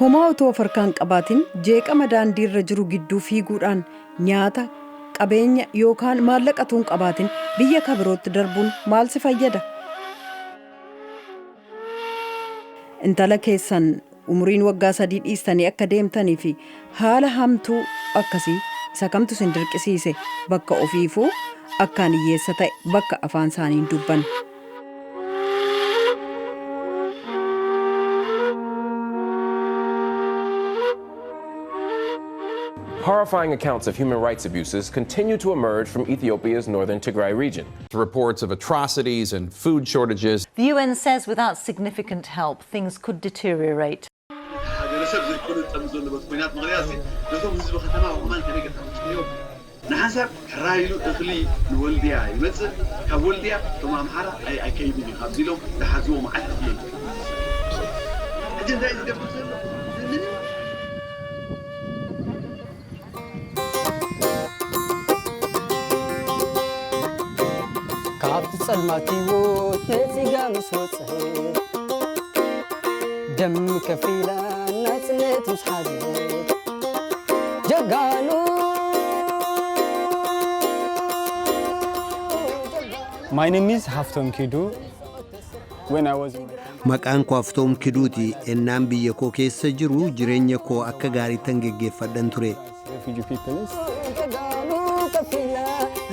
Homaa utuu of harkaa hin qabaatin jeeqama daandiirra jiru gidduu fiiguudhaan nyaata, qabeenya yookaan maallaqa utuu hin qabaatin biyya ka birootti darbuun maal si fayyada? Intala keessan umuriin waggaa 3 dhiistanii akka deemtanii fi haala hamtuu akkasii isa kamtu isin dirqisiise bakka ofiifuu akkaan hiyyeessa ta'e bakka afaan isaanii hin dubbanne? Horrifying accounts of human rights abuses continue to emerge from Ethiopia's northern Tigray region. Reports of atrocities and food shortages. The UN says without significant help, things could deteriorate. ሃገረሰብ ዘይኮነ ጠም ዘሎ በቲ ኩናት ምክንያት ነቶም ህዝቢ ከተማ ከማን ከመይ ጌርካ ትጽልዮም ንሓንሳብ ሕራይ ኢሉ እኽሊ ንወልድያ ይመጽእ ካብ ወልድያ እቶም ኣምሓራ ኣይከይድን እዩ ካብዚ ኢሎም ዝሓዝዎ መዓት እኽሊ ሕጂ እንታይ እዩ ዝገብር ዘሎ ምንም። ካብቲ ጸልማት ህይወት ነጺጋ ምስ ወጸት ደም ከፊላ ናጽነት ምስ ሓዘት ጀጋኑ። My name is Haftom Kidu. When I was in my Maqaan koo Haftoom Kiduuti. Ennaan biyya koo keessa jiru jireenya koo akka gaariittan geggeeffadhan ture. Refugee peoples. ጀጋኑ ከፊላ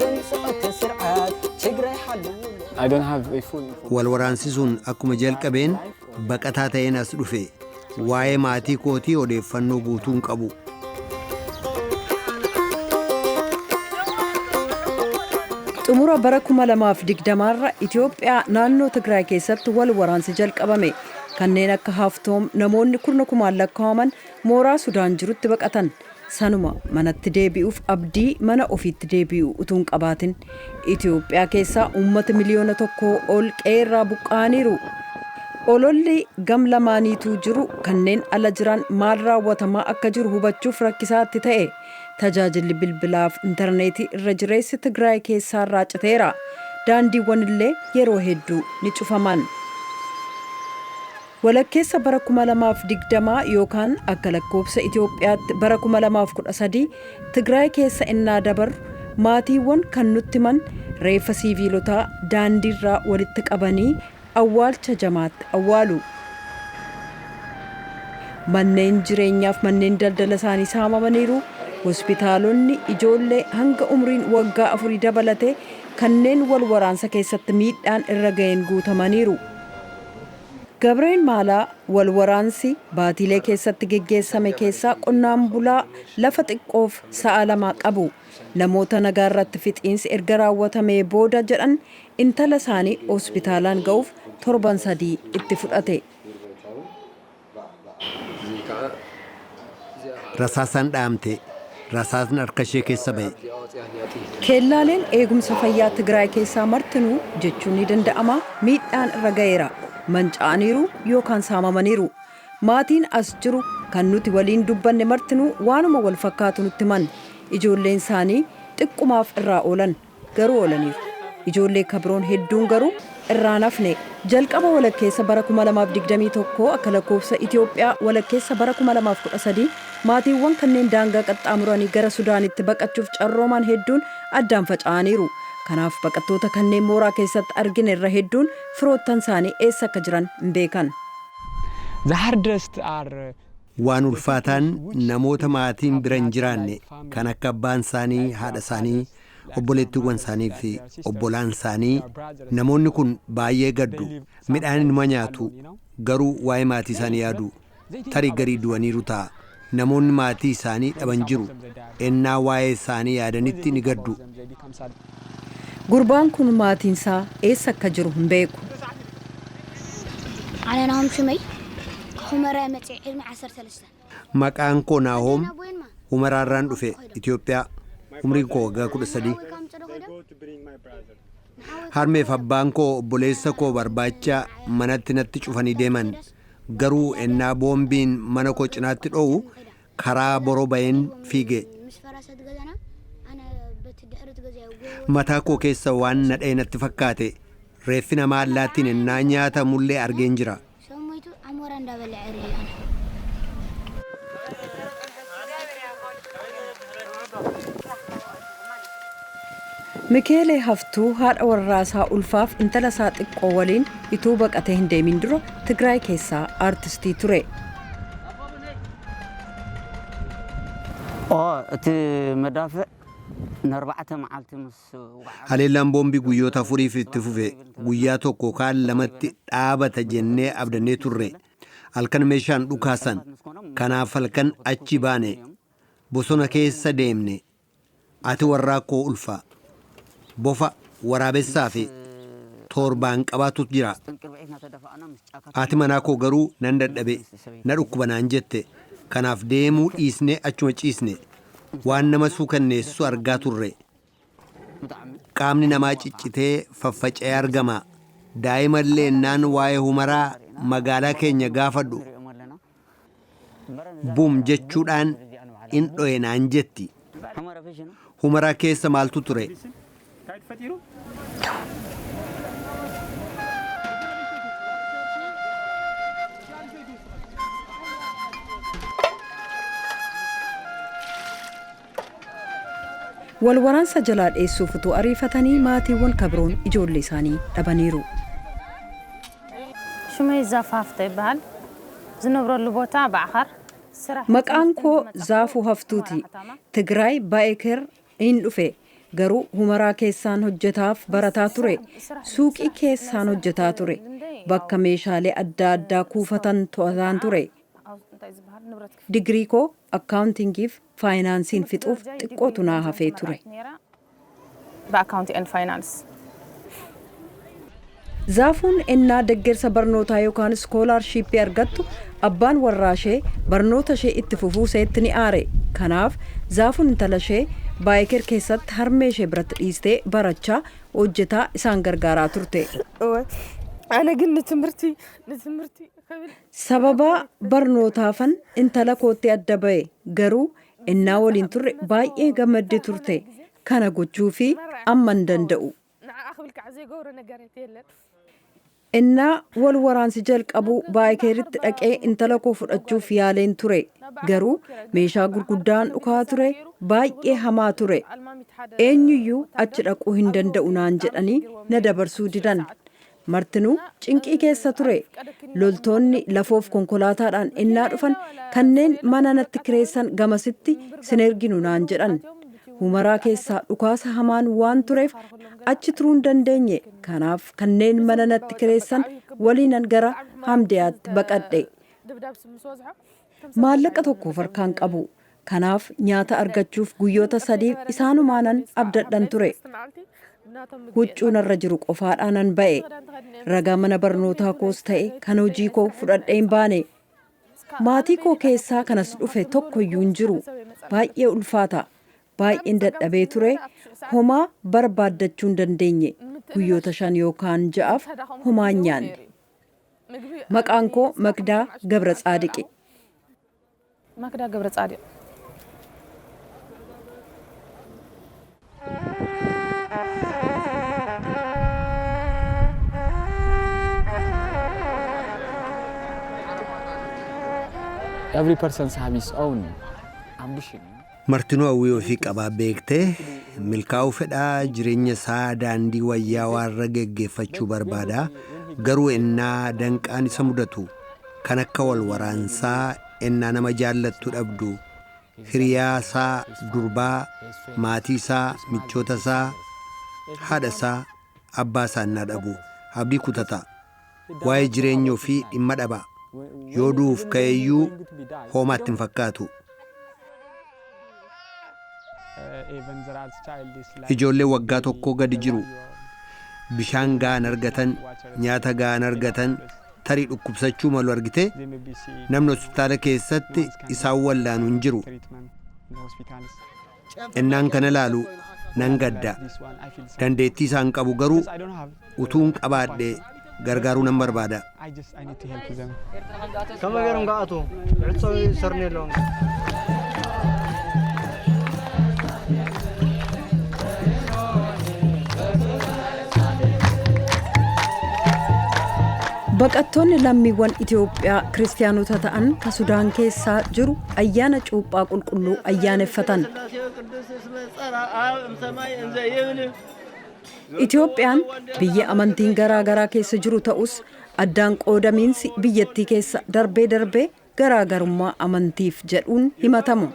ዘምጽኦት ስርዓት ትግራይ ሓልው። I don't have a full information. Wal waraansi sun akkuma jalqabeen baqataa ta'een as dhufe. Waa'ee maatii kootii odeeffannoo guutuu hin qabu. Xumura bara 2020 irra Itoophiyaa naannoo Tigraay keessatti wal waraansi jalqabame. Kanneen akka Haftoom namoonni kurna kumaan lakkaa'aman mooraa Sudaan jirutti baqatan. Sanuma manatti deebi'uuf abdii mana ofiitti deebi'u utuu hin qabaatin. Itoophiyaa keessaa uummata miliyoona 1 ol qe'eerraa buqqa'aniiru. Ololli gam lamaaniituu jiru kanneen ala jiran maal raawwatamaa akka jiru hubachuuf rakkisaatti ta'e. Tajaajilli bilbilaaf intarneetii irra jireessi Tigraay keessaa irraa citeera. Daandiiwwan illee yeroo hedduu ni cufaman. Walakkeessa bara 2020 yookaan akka lakkoofsa Itoophiyaatti bara 2013 Tigraay keessa innaa dabarru maatiiwwan kan nutti himan reeffa siiviilotaa daandiirraa walitti qabanii awwaalcha jamaatti awwaalu. Manneen jireenyaaf manneen daldala isaanii saamamaniiru. Hospitaalonni ijoollee hanga umriin waggaa 4 dabalatee kanneen wal waraansa keessatti miidhaan irra ga'een guutamaniiru. Gabreen Maalaa wal waraansi baatiilee keessatti geggeessame keessaa qonnaan bulaa lafa xiqqoof sa'a 2 qabu. Namoota nagaa irratti fixiinsi erga raawwatamee booda jedhan intala isaanii hospitaalaan ga'uuf torban 3 itti fudhate. Rasaasaan dha'amte. Rasaasni harka ishee keessa ba'e. Keellaaleen eegumsa fayyaa Tigraay keessaa martinuu jechuun ni danda'ama miidhaan irra ga'eera. Manca'aniiru yookaan saamamaniiru. Maatiin as jiru kan nuti waliin dubbanne martinuu waanuma wal fakkaatu nutti himan. Ijoolleen isaanii xiqqumaaf irraa oolan garuu oolaniiru. Ijoollee kabiroon hedduun garuu irraa hafne. Jalqaba walakkeessa bara 2021 akka lakkoofsa Itoophiyaa walakkeessa bara 2013 maatiiwwan kanneen daangaa qaxxaamuranii gara Sudaanitti baqachuuf carrooman hedduun addaan faca'aniiru. Kanaaf baqattoota kanneen mooraa keessatti argine irra hedduun firoottan isaanii eessa akka jiran hin beekan. The hardest are Waan ulfaataan namoota maatiin bira hin jiraanne kan akka abbaan isaanii, haadha isaanii, obboleettiiwwan isaanii fi obbolaan isaanii namoonni kun baay'ee gaddu. Midhaan inuma nyaatu garuu waa'ee maatii isaanii yaadu. Tarii garii du'aniiru ta'a. Namoonni maatii isaanii dhaban jiru. Ennaa waa'ee isaanii yaadanitti ni gaddu. Gurbaan kun maatiin isaa eessa akka jiru hin beeku. ኣነ ናሆም ሽመይ ሁመራ መፅእ ዕድመ 13። Maqaan koo Naahoom Humaraarraan dhufe Itoophiyaa. Umriin koo waggaa 13. Harmeef abbaan koo obboleessa koo barbaacha manatti natti cufanii deeman. Garuu ennaa boombiin mana koo cinaatti dho'u karaa boroo ba'een fiige. ምስ ፈረሰት ገዛና ኣነ በቲ ድሕሪት ገዛ Mataa koo keessa waan na dha'e natti fakkaate. Reeffi namaa allaattiin ennaa nyaatamullee argeen jira. ሰብ ሞይቱ ኣሞራ እንዳበልዐ ርኢ ኣነ። Mikeelee Haftuu haadha warraasaa ulfaaf intala isaa xiqqoo waliin ituu baqatee hin deemin dura Tigraay keessaa aartistii ture. እቲ መዳፍዕ ንኣርባዕተ መዓልቲ ምስ Haleellaan boombii guyyoota 4f itti fufe. Guyyaa tokko kaan lamatti dhaabata jennee abdannee turre. Halkan meeshaan dhukaasan. Kanaaf halkan achi baane. Bosona keessa deemne. Ati warraa koo ulfa. Bofa waraabessaa fi torbaan qabaatu jira. Haati manaa koo garuu nan dadhabe, na dhukkuba naan jette. Kanaaf deemuu dhiisnee achuma ciisne. Waan nama suukanneessu argaa turre. Qaamni namaa ciccitee faffaca'ee argama. Daa'ima illee naan waa'ee Humaraa magaalaa keenya gaafadhu. Bum jechuudhaan in dho'e naan jetti. Humaraa keessa maaltu ture? Wal waraansa jalaa dheessuuf utuu ariifatanii maatiiwwan kabiroon ijoollee isaanii dhabaniiru. ሽመይ ዛፍ ሃፍተ ይበሃል። ዝነብረሉ ቦታ ባዕኸር ስራሕ። Maqaan koo Zaafuu Haftuuti. Tigraay Baa'eker hin dhufe. Garuu Humaraa keessaan hojjetaaf barataa ture. Suuqii keessaan hojjetaa ture. Bakka meeshaalee adda addaa kuufatan to'ataan ture. Digirii koo akkaawuntingiif faayinaansiin fixuuf xiqqootu naa hafee ture. ብ accounting and finance. Zaafuun ennaa deggersa barnootaa yookaan iskoolaarshiippii argattu abbaan warraa ishee barnoota ishee itti fufuu isheetti ni aare. Kanaaf Zaafuun intala ishee Baayiker keessatti harmee ishee biratti dhiistee barachaa hojjetaa isaan gargaaraa turte. ኣነ ግን ንትምህርቲ ንትምህርቲ ክብል Sababaa barnootaafan intala kootti adda ba'e, garuu ennaa waliin turre baay'ee gammaddee turte. Kana gochuu fi amma hin danda'u. ንዓኣ ክብል ከዓ ዘይገብሮ ነገር የለን። Innaa wal waraansi jalqabu Baayikeritti dhaqee intala koo fudhachuuf yaaleen ture. Garuu meeshaa gurguddaan dhukaa ture, baay'ee hamaa ture. Eenyuyyuu achi dhaquu hin danda'u naan jedhanii na dabarsuu didan. Martinuu cinqii keessa ture. Loltoonni lafoof konkolaataadhaan ennaa dhufan kanneen mana natti kireessan gamasitti sin erginu naan jedhan. Humaraa keessaa dhukaasa hamaan waan tureef achi turuu hin dandeenye. Kanaaf kanneen mana natti kireessan waliinan gara Hamdiyaatti baqadhe. ድብዳብ ምስ በዝሖ Maallaqa tokkoof harkaan qabu. Kanaaf nyaata argachuuf guyyoota 3f isaanumaanan abdadhan ture. መዓልቲ ናቶም Huccuu narra jiru qofaadhaanan ba'e. Ragaa mana barnootaa koos ta'e kan hojii koo fudhadhee hin baane. Maatii koo keessaa kanas dhufe tokkoyyuu hin jiru. Baay'ee ulfaata. Baay'een dadhabee ture. Homaa barbaaddachuu hin dandeenye. Guyyoota 5 yookaan 6f homaa hin nyaanne. Maqaan koo Magdaa Gabra Tsaadiqi. ማክዳ ገብረ ጻዲቅ። Every person have his own ambition. Martinuu hawwii ofii qabaa beektee milkaa'uu fedhaa, jireenya isaa daandii wayyaa warra geggeeffachuu barbaada. Garuu ennaa danqaan isa mudatu kan akka wal waraansaa, ennaa nama jaallattu dhabdu, hiriyaa isaa durbaa, maatii isaa, michoota isaa, haadha isaa, abbaa isaa innaa dhabu abdii kutata. Waa'ee jireenya ofii dhimma dhaba. Yoo du'uuf ka'eeyyuu hoomaatti hin fakkaatu. Even there are child is like Ijoollee waggaa tokkoo gadi jiru. Bishaan ga'an argatan, nyaata ga'an argatan, tarii dhukkubsachuu malu argite. They may be sick. Namni hospitaala keessatti isaan wallaanu hin jiru. Treatment in the hospitals. Innaan kana laalu nan gadda. This one I feel sad. Dandeettii isaan qabu garuu Because I don't have utuun qabaadhe gargaaruu nan barbaada. I just I need to help them. ከመይ ገይሮም ከኣትዉ ዕፀው ይሰርኒ ኣለዎም። Baqattoonni lammiiwwan Itoophiyaa kiristaanota ta'an ka Sudaan keessaa jiru ayyaana cuuphaa qulqulluu ayyaaneffatan. ቅዱስ እስመ ጸርሐ አብ እምሰማይ እንዘ ይብል። Itoophiyaan biyya amantiin garaa garaa keessa jiru ta'us, addaan qoodamiinsi biyyattii keessa darbee darbee garaagarummaa amantiif jedhuun himatamu.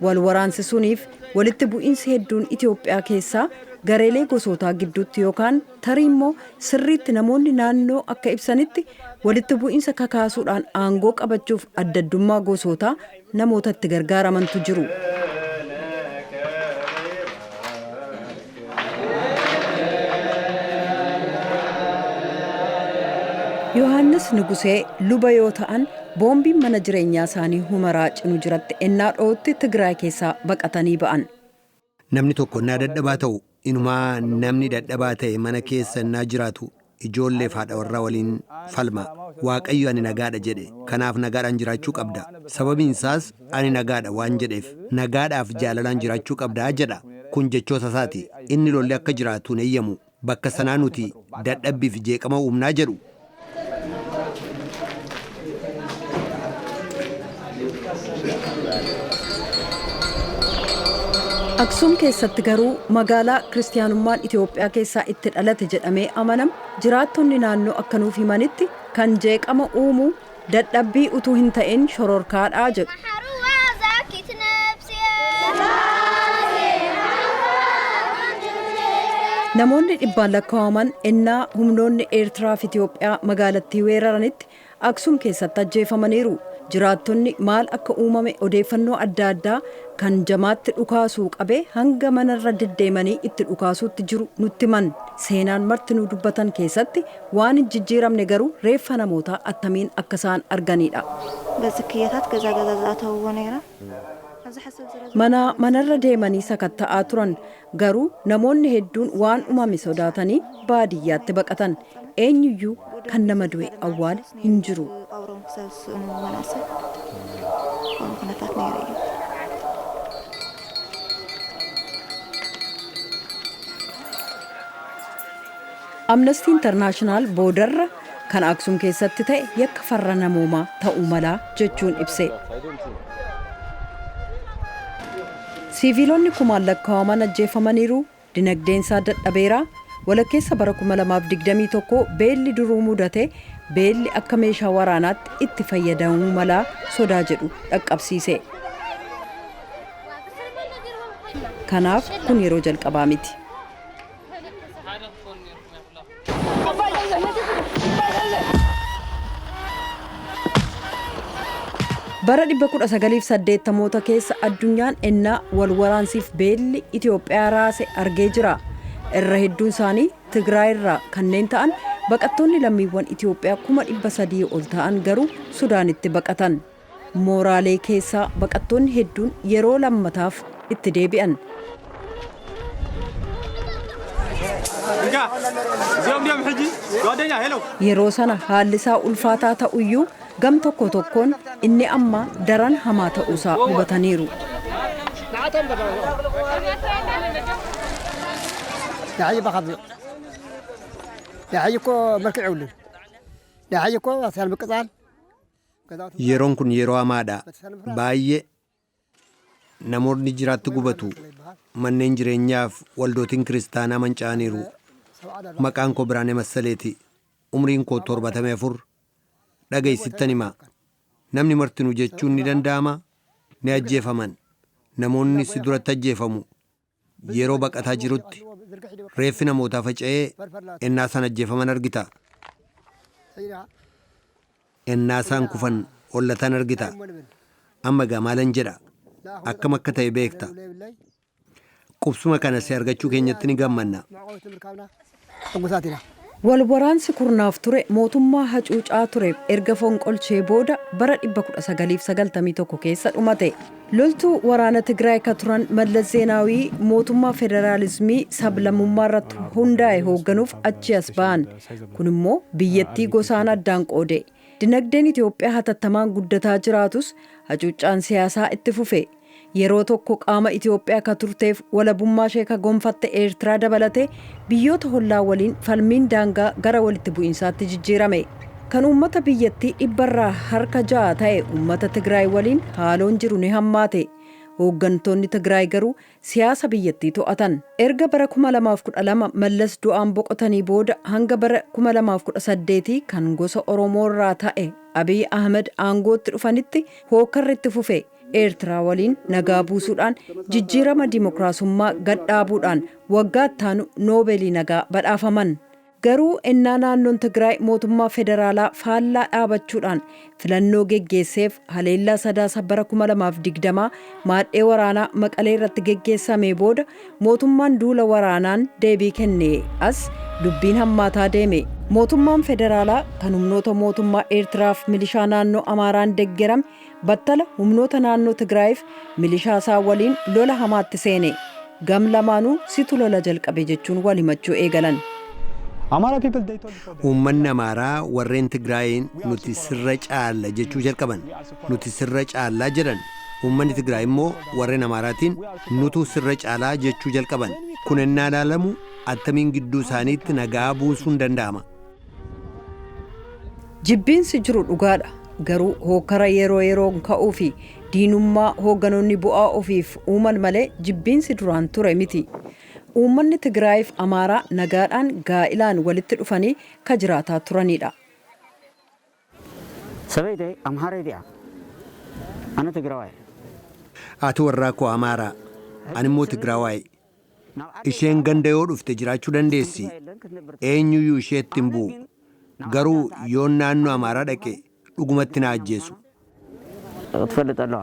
Wal waraansisuuniif walitti bu'iinsi hedduun Itoophiyaa keessaa gareelee gosootaa gidduutti yookaan tarii immoo sirriitti namoonni naannoo akka ibsanitti walitti bu'iinsa kakaasuudhaan aangoo qabachuuf addaddummaa gosootaa namoota itti gargaaramantu jiru. Yohaannis Nugusee luba yoo ta'an, boombiin mana jireenyaa isaanii Humaraa cinu jiratti ennaa dho'utti Tigraay keessaa baqatanii ba'an. Namni tokko innaa dadhabaa ta'u, inumaa namni dadhabaa ta'e mana keessa innaa jiraatu, ijoolleef haadha warraa waliin falma. Waaqayyo ani nagaadha jedhe, kanaaf nagaadhaan jiraachuu qabda. Sababiin isaas ani nagaadha waan jedheef nagaadhaaf jaalalaan jiraachuu qabda jedha. Kun jechoota isaati. Inni lolli akka jiraatu hin eeyyamu. Bakka sanaa nuti dadhabbiif jeeqama uumnaa jedhu. Aksuum keessatti garuu, magaalaa kiristaanummaan Itoophiyaa keessaa itti dhalate jedhamee amanam, jiraattonni naannoo akka nuuf himanitti kan jeeqama uumuu dadhabbii utuu hin ta'in shororkaadhaa jedhu. Namoonni dhibbaan lakkaa'aman ennaa humnoonni Eertiraa fi Itoophiyaa magaalattii weeraranitti Aksuum keessatti ajjeefamaniiru. Jiraattonni maal akka uumame odeeffannoo adda addaa kan jamaatti dhukaasuu qabee hanga manarra deddeemanii itti dhukaasuutti jiru nutti himan. Seenaan marti nu dubbatan keessatti waan hin jijjiiramne garuu reeffa namootaa attamiin akka isaan arganidha. በዝክየታት ገዛ ገዛ ዝኣተውዎ ነይራ። Mana manarra deemanii sakatta'aa turan, garuu namoonni hedduun waan uumame sodaatanii baadiyyaatti baqatan. Eenyuyyuu kan nama du'e awwaale hin jiru. ቀብሮም ክሳብ ዝስእኑ መናእሰይ ከምኡ ኩነታት ነይሩ እዩ። Amnesty International boodarra kan Aksum keessatti ta'e yakka farra namoomaa ta'uu malaa jechuun ibse. Siiviilonni kumaan lakkaa'aman ajjeefamaniiru, dinagdeen isaa dadhabeera. Walakkeessa bara 2021 beelli duruu mudate beelli akka meeshaa waraanaatti itti fayyadamuu malaa sodaa jedhu dhaqqabsiise. Kanaaf kun yeroo jalqabaa miti. Bara 1980moota keessa addunyaan ennaa wal waraansiif beelli Itoophiyaa raase argee jira. Irra hedduun isaanii Tigraay irraa kanneen ta'an baqattoonni lammiiwwan Itoophiyaa 300,000 ol ta'an garuu Sudaanitti baqatan. Mooraalee keessaa baqattoonni hedduun yeroo lammataaf itti deebi'an. Yeroo sana haalli isaa ulfaataa ta'uyyuu, gam tokko tokkoon inni amma daran hamaa ta'uusaa hubataniiru. نحيي بخذ نحيي كو مركع ولن نحيي كو سالم قطال. Yeroon kun yeroo hamaadha. Baay'ee namoonni jiraatti gubatu. Manneen jireenyaaf waldootiin kiristaanaa manca'aniiru. Maqaan koo Biraanee Massaleeti. Umriin koo 74. Dhageessittan hima. Namni martinuu jechuun ni danda'ama. Ni ajjeefaman. Namoonni si duratti ajjeefamu. Yeroo baqataa jirutti reeffi namootaa faca'ee ennaa isaan ajjeefaman argita. Ennaa isaan kufan ollatan argita. Amma egaa maalan jedha? Akkam akka ta'e beekta. Qubsuma kana si argachuu keenyatti ni gammanna. Wal waraansi kurnaaf ture mootummaa hacuucaa ture erga fonqolchee booda bara 1991 keessa dhumate. Loltuu waraana Tigraay ka turan Mallas Zeenaawii mootummaa federaalizimii sablammummaa irratti hundaa'e hoogganuuf achi as ba'an. Kun immoo biyyattii gosaan addaan qoode. Dinagdeen Itoophiyaa hatattamaan guddataa jiraatus, hacuuccaan siyaasaa itti fufe. Yeroo tokko qaama Itoophiyaa ka turteef walabummaa ishee ka gonfatte Eertiraa dabalatee biyyoota hollaa waliin falmiin daangaa gara walitti bu'iinsaatti jijjiirame. Kan uummata biyyattii 6% ta'e uummata Tigraay waliin haaloon jiru ni hammaate. Hooggantoonni Tigraay garuu siyaasa biyyattii to'atan. Erga bara 2012 Mallas du'aan boqotanii booda hanga bara 2018 kan gosa Oromoo irraa ta'e Abiy Ahmed aangootti dhufanitti hookarri itti fufe. Eertiraa waliin nagaa buusuudhaan, jijjiirama dimokiraasummaa gadhaabuudhaan waggaa ittaanu Noobeelii nagaa badhaafaman. Garuu ennaa naannoon Tigraay mootummaa federaalaa faallaa dhaabachuudhaan filannoo geggeesseef, haleellaa Sadaasa bara 2020 maadhee waraanaa Maqalee irratti geggeessame booda mootummaan duula waraanaan deebii kenne as dubbiin hammaataa deeme. Mootummaan federaalaa kan humnoota mootummaa Eertiraaf milishaa naannoo Amaaraan deggerame battala humnoota naannoo Tigraayiif milishaa isaa waliin lola hamaatti seene. Gam lamaanuu situ lola jalqabe jechuun wal himachuu eegalan. Uummanni Amaaraa warreen Tigraayiin "Nuti sirra caalla" jechuu jalqaban. "Nuti sirra caallaa" jedhan. Uummanni Tigraay immoo warreen Amaaraatiin "Nutu sirra caalaa" jechuu jalqaban. Kun ennaa ilaalamu attamiin gidduu isaaniitti nagaa buusuun danda'ama? Jibbiinsi jiru dhugaadha. Garuu hookara yeroo yeroon ka'uu fi diinummaa hoogganoonni bu'aa ofiif uuman malee jibbiinsi duraan ture miti. Uummanni Tigraayiif Amaaraa nagaadhaan gaa'ilaan walitti dhufanii ka jiraataa turanidha. ሰበይተይ ኣምሃረይቲ እያ፣ ኣነ ትግራዋይ። Haati warraa koo Amaaraa, ani immoo Tigraawaay. Isheen ganda yoo dhufte jiraachuu dandeessi. Eenyuyyuu isheetti hin bu'u. Garuu yoon naannoo Amaaraa dhaqe dhugumatti na ajjeesu. ክትፈልጥ ኣለዋ።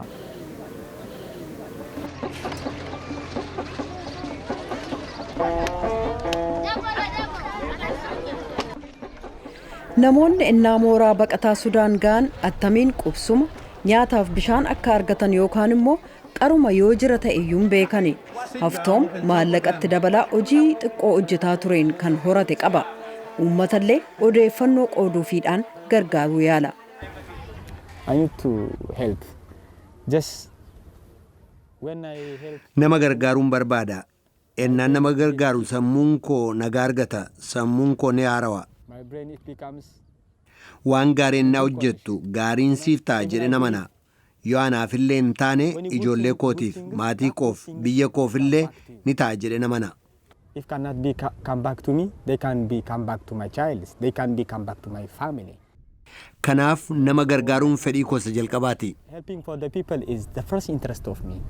Namoonni innaa mooraa baqataa Sudaan ga'an attamiin qubsuma, nyaataaf bishaan akka argatan yookaan immoo qaruma yoo jira ta'e iyyuu hin beekani. Haftoom maallaqatti dabalaa hojii xiqqoo hojjetaa tureen kan horate qaba. Uummatallee odeeffannoo qooduufiidhaan gargaaruu yaala. I need to help. Just when I help Nama gargaaruun barbaada. Ennaan nama gargaaru sammuun koo nagaa argata. Sammuun koo ni haarawa. My brain, it becomes Waan gaarii ennaa hojjettu gaariin siif ta'a jedhe namana. Yoo anaafillee hin taane, ijoollee kootiif, maatii koof, biyya koofillee ni ta'a jedhe namana. If cannot be come back to me, they can be come back to my child. They can be come back to my family. Kanaaf nama gargaaruun fedhii koo isa jalqabaati. Helping for the people is the first interest of me.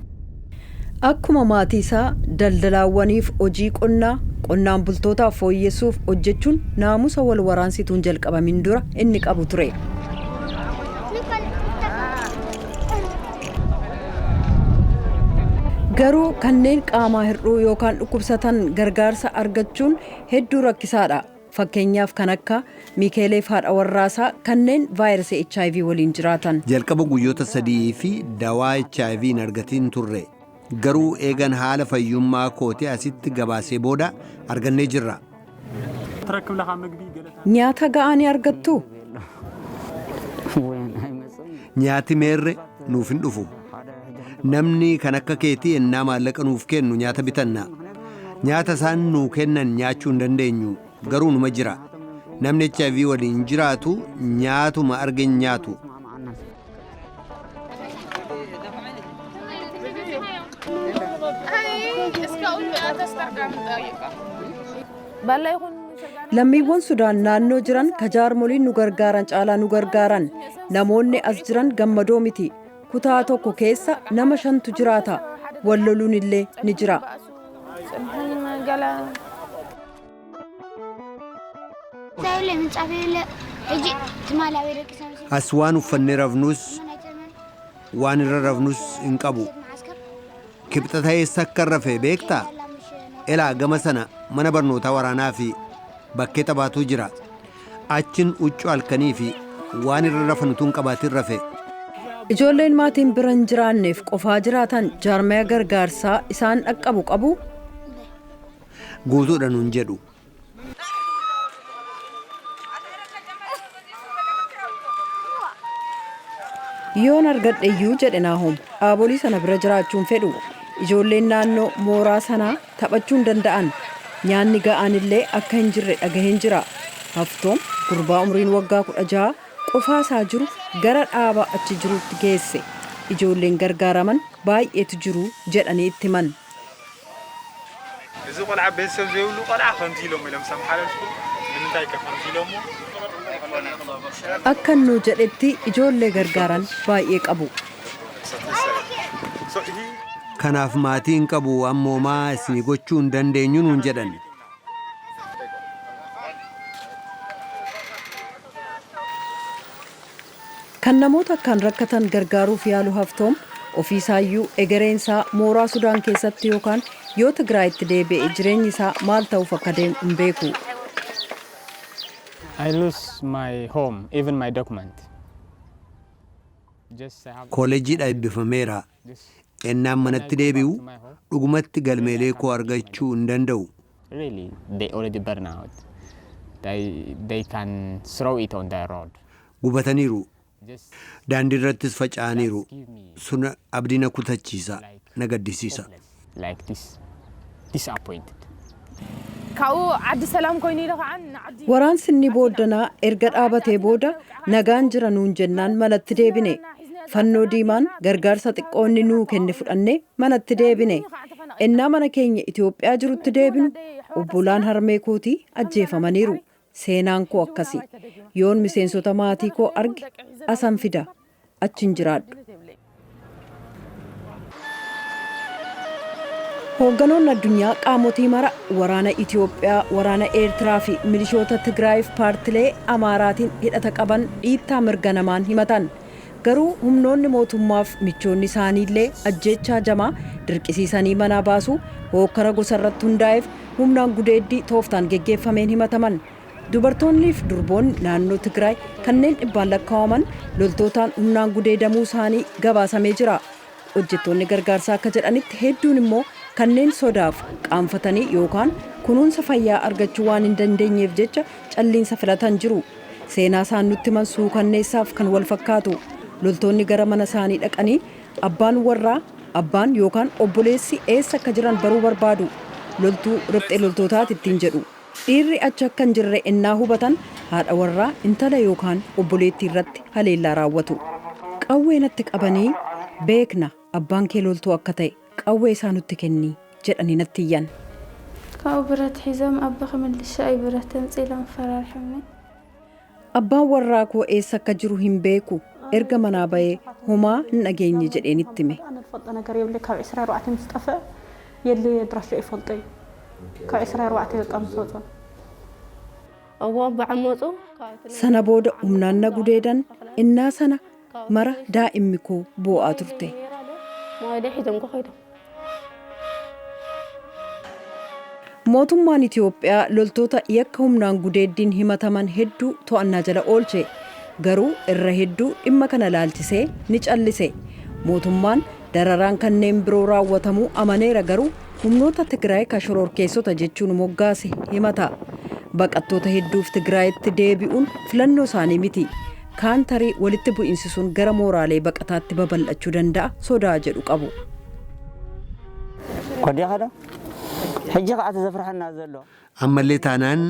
Akkuma maatii isaa daldalaawwaniif hojii qonnaa qonnaan bultootaaf fooyyessuuf hojjechuun naamusa wal waraansituun jalqabamin dura inni qabu ture. Garuu kanneen qaamaa hir'uu yookaan dhukkubsatan gargaarsa argachuun hedduu rakkisaadha. Fakkeenyaaf kan akka Miikeeleef haadha warraasaa kanneen vaayirasii HIV waliin jiraatan. Jalqaba guyyoota 3 fi dawaa HIV hin argatiin turre. Garuu eegan haala fayyummaa kootii asitti gabaasee booda argannee jirra. Nyaata ga'aa ni argattu? Nyaati meerre nuuf hin dhufu. Namni kan akka keetii ennaa maallaqa nuuf kennu nyaata bitanna. Nyaata isaan nuu kennan nyaachuu hin dandeenyu. Garuu numa jira. Namni HIV waliin jiraatu nyaatuma argan nyaatu. Lammiiwwan Sudaan naannoo jiran ka jaarmoliin nu gargaaran caalaa nu gargaaran. Namoonni as jiran gammadoo miti. Kutaa tokko keessa nama shantu jiraata. Wal loluun illee ni jira. As waan uffannee rafnus, waan irra rafnus hin qabu. Kibxata eessa akka rafe beektaa? Elaa gama sana mana barnootaa waraanaa fi bakkee taphaatu jira. Achin huccuu halkanii fi waan irra rafan utuu hin qabaatin rafe. Ijoolleen maatiin bira hin jiraanneef qofaa jiraatan jaarmaya gargaarsaa isaan dhaqqabu qabu. Guutuudha nuun jedhu. Yoon argadhe iyyuu, jedhe Naahom, dhaabolii sana bira jiraachuun fedhu. Ijoolleen naannoo mooraa sanaa taphachuu hin danda'an. Nyaanni ga'aan illee akka hin jirre dhagaheen jira. Haftoom gurbaa umriin waggaa 16 qofaa isaa jiru gara dhaaba achi jirutti geesse. Ijoolleen gargaaraman baay'eetu jiru jedhanii itti himan. እዚ ቆልዓ ቤተሰብ ዘይብሉ ቆልዓ ከምዚ ኢሎም ኢሎም ሰምሓለልኩ ንምንታይ ከ ከምዚ ኢሎሞ? Akka nuu jedhetti ijoollee gargaaran baay'ee qabu. Kanaaf maatiin qabu ammoomaa isinii gochuu hin dandeenyu nuun jedhan. Kan namoota akkaan rakkatan gargaaruuf yaalu Haftoom ofiisaayyuu egereensaa mooraa Sudaan keessatti yookaan yoo Tigraayitti deebi'e jireenyi isaa maal ta'uuf akka deemu hin beeku. I lose my home, even my document. Just I have Kooleejiidha eebbifameera. Ennaan manatti deebi'u dhugumatti galmeelee koo argachuu hin danda'u. Really, they already burn out. They can throw it on the road. Gubataniiru. Just Daandii irrattis faca'aniiru. Sun abdii na kutachiisa. Na gaddisiisa. like this, disappointed. ካብኡ ዓዲ ሰላም ኮይኑ ኢሉ ከዓ ንዓዲ Waraansi inni booddanaa erga dhaabatee booda nagaan jira nuun jennaan manatti deebine. Fannoo diimaan gargaarsa xiqqoo inni nuu kenne fudhannee manatti deebine. Ennaa mana keenya Itoophiyaa jirutti deebinu obbolaan harmee kootii ajjeefamaniiru. Seenaan koo akkasi. Yoon miseensota maatii koo arge asan fida. Achi hin jiraadhu. Hoogganoonni addunyaa qaamotii mara waraana Itoophiyaa, waraana Eertiraa fi milishoota Tigraayiif paartilee Amaaraatiin hidhata qaban dhiittaa mirga namaan himatan. Garuu humnoonni mootummaaf michoonni isaaniillee ajjeechaa jamaa dirqisiisanii manaa baasuu, hookkara gosa irratti hundaa'eef humnaan gudeeddii tooftaan geggeeffameen himataman. Dubartoonnii fi durboonni naannoo Tigraay kanneen dhibbaan lakkaa'aman loltootaan humnaan gudeedamuu isaanii gabaasamee jira. Hojjettoonni gargaarsaa akka jedhanitti hedduun immoo kanneen sodaaf qaanfatanii yookaan kunuunsa fayyaa argachuu waan hin dandeenyeef jecha calliinsa filatan jiru. Seenaa isaan nutti himan suukanneessaaf kan wal fakkaatu. Loltoonni gara mana isaanii dhaqanii abbaan warraa, abbaan yookaan obboleessi eessa akka jiran baruu barbaadu. Loltuu riphxee loltootaati ittiin jedhu. Dhiirri achi akka hin jirre ennaa hubatan haadha warraa, intala yookaan obboleettii irratti haleellaa raawwatu. Qawwee natti qabanii, "Beekna abbaan kee loltuu akka ta'e, qawwee isaa nutti kenni," jedhanii natti iyyan. ካብኡ ብረት ሒዞም ኣቦኺ ምልሻ እዩ ብረት ተምፂኢሎም ፈራሪሖምኒ። Abbaan warraa koo eessa akka jiru hin beeku, erga manaa bahee homaa hin dhageenye jedheen itti hime. ኣነ ዝፈልጦ ነገር የብለይ። ካብ 24 ምስ ጠፍአ የለ ድራሽ ይፈልጦ እዩ። ካብ 24 በቃ ምስ ወፀ እዎ ብዓመፁ Sana booda humnaan na gudeedan. Innaa sana mara daa'immi koo boo'aa turte. ሞባይለይ ሒዞም ከይዶም። Mootummaan Itoophiyaa loltoota yakka humnaan gudeeddiin himataman hedduu to'annaa jala oolche. Garuu irra hedduu dhimma kana laalchisee ni callise. Mootummaan dararaan kanneen biroo raawwatamuu amaneera, garuu humnoota Tigraay ka shororkeessota jechuun moggaase himata. Baqattoota hedduuf Tigraayitti deebi'uun filannoo isaanii miti. Kaan tarii walitti bu'iinsi sun gara mooraalee baqataatti babal'achuu danda'a sodaa jedhu qabu. ኮዲኻ ዶ ሕጂ ከዓ እቲ ዘፍርሐና ዘሎ Ammallee taanaan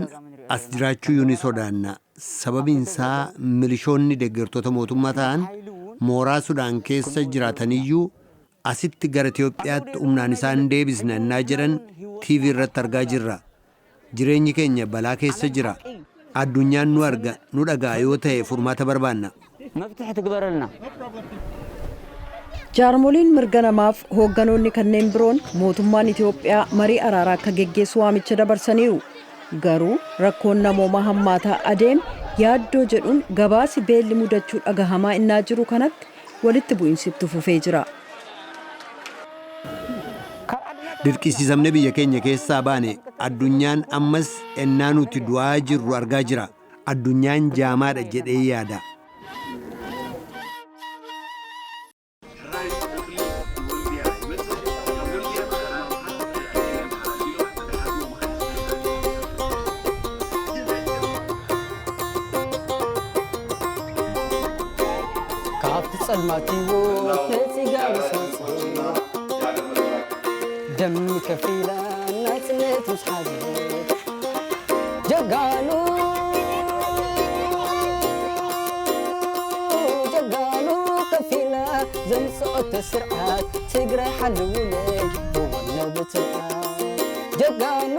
as jiraachuu ni sodaanna. Sababiin isaa milishoonni deeggartoota mootummaa ta'an mooraa Sudaan keessa jiraataniyyuu asitti gara Itoophiyaatti humnaan isaan deebisna innaa jedhan TV irratti argaa jirra. Jireenyi keenya balaa keessa jira. Addunyaan nu arga nu dhagaa yoo ta'e furmaata barbaanna. መፍትሒ ትግበረልና። Jaarmoliin mirga namaaf hoogganoonni kanneen biroon mootummaan Itoophiyaa marii araaraa akka geggeessu waamicha dabarsaniiru. Garuu rakkoon namoomaa hammaataa adeem yaaddoo jedhuun gabaasi beelli mudachuu dhagahamaa innaa jiru kanatti walitti bu'iinsi itti fufee jira. Dirqisiisamne biyya keenya keessaa baane. Addunyaan ammas ennaa nuti du'aa jirru argaa jira. Addunyaan jaamaadha jedhee yaada. ካብቲ ጸልማት ህይወት ነፂጋ ምስ ወፅት፣ ደም ከፊላ ናጽነት ምስ ሓዘት፣ ጀጋኑ ጀጋኑ ከፊላ ዘምጽኦቶ ስርዓት ትግራይ ሓልውለይ ብወነ ብትብዓት ጀጋኑ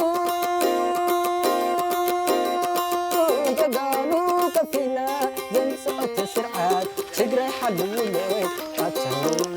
ጀጋኑ ከፊላ ዘምጽኦቶ ስርዓት ትግራይ ሓልውለይ ኣታ።